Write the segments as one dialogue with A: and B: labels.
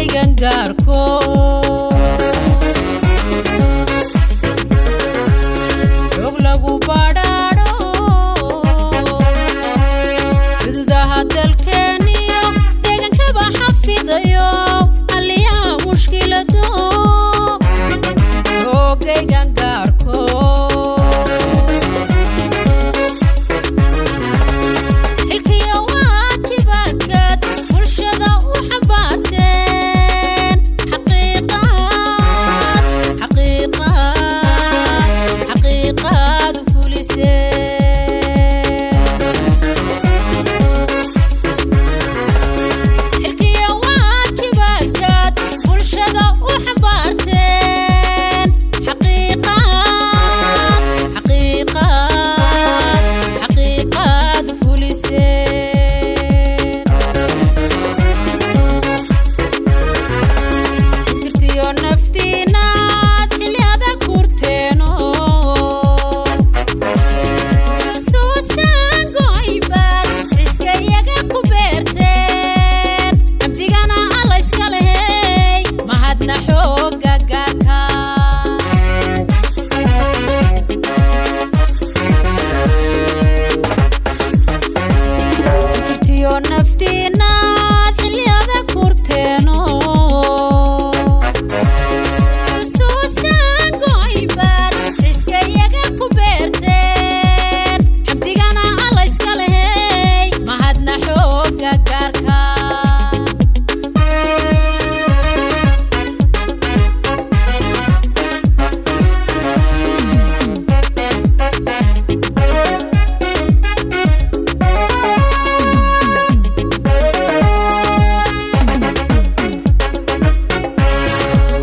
A: Xoogaygan gaarko, xoog lagu badhaadho, xuduudaha dalkeeniyo deegankaba xafidayo, xalliyaha mushkilado. Xoogaygan gaarko, xilkiyo waajibaadkaad bulshada u xambaarteen, xaqiiqaad, xaqiiqaad, xaqiiqaad u fuliseen. Xilkiyo waajibaadkaad bulshada u xambaarteen, xaqiiqaad, xaqiiqaad, xaqiiqaad u fuliseen. Jirtiyo naftiinaad xilli adag hurteeno, xusuusan go'aybaad riskayaga ku beerteen. Xamdigana Alla iska lehey, mahadna xooga gaarka. Jirtiyo naftiinaad xilli adag hurteeno, xusuusan go'aybaad riskayaga ku beerteen. Xamdigana Alla iska lehey, mahadna xooga gaarka.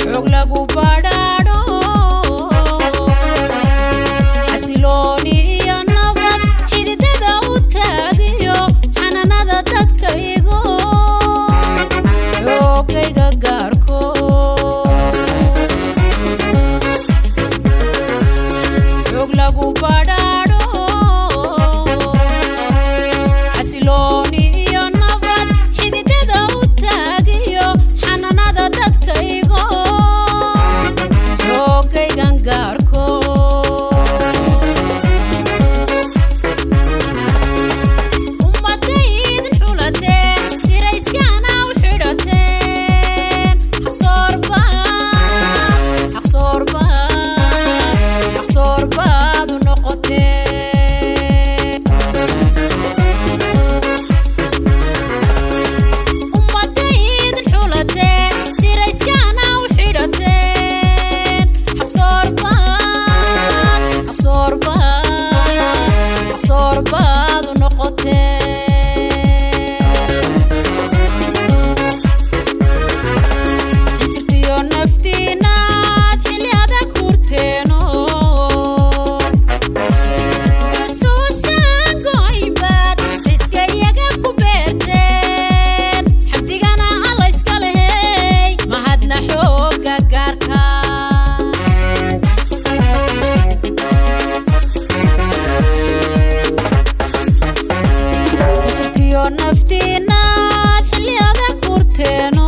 A: Xoog lagu badhaadho, xasilooni iyo nabad xididada u taagiyo, xananada dadka igo. Xoogayga gaarko, xoog lagu badhaadho, xasilooni iyo nabad xididada u taagiyo, xananada dadka igo. Xoogaygan gaarko, ummadaydin xulateen, dirayskana u xidhateen, xaqsoorbaad, xaqsoorbaad, xaqsoorbaad u noqoteen. Ummadaydin xulateen, dirayskana u xidhateen, xaqsoorbaad, xaqsoorbaad, xaqsoorbaad u noqoteen. Jirtiyo naftiinaad xilli adag hurteeno, xusuusan go'aybaad riskayaga ku beerteen. Xamdigana Alla iska lehey, mahadna xooga gaarka. Jirtiyo naftiinaad xilli adag hurteeno.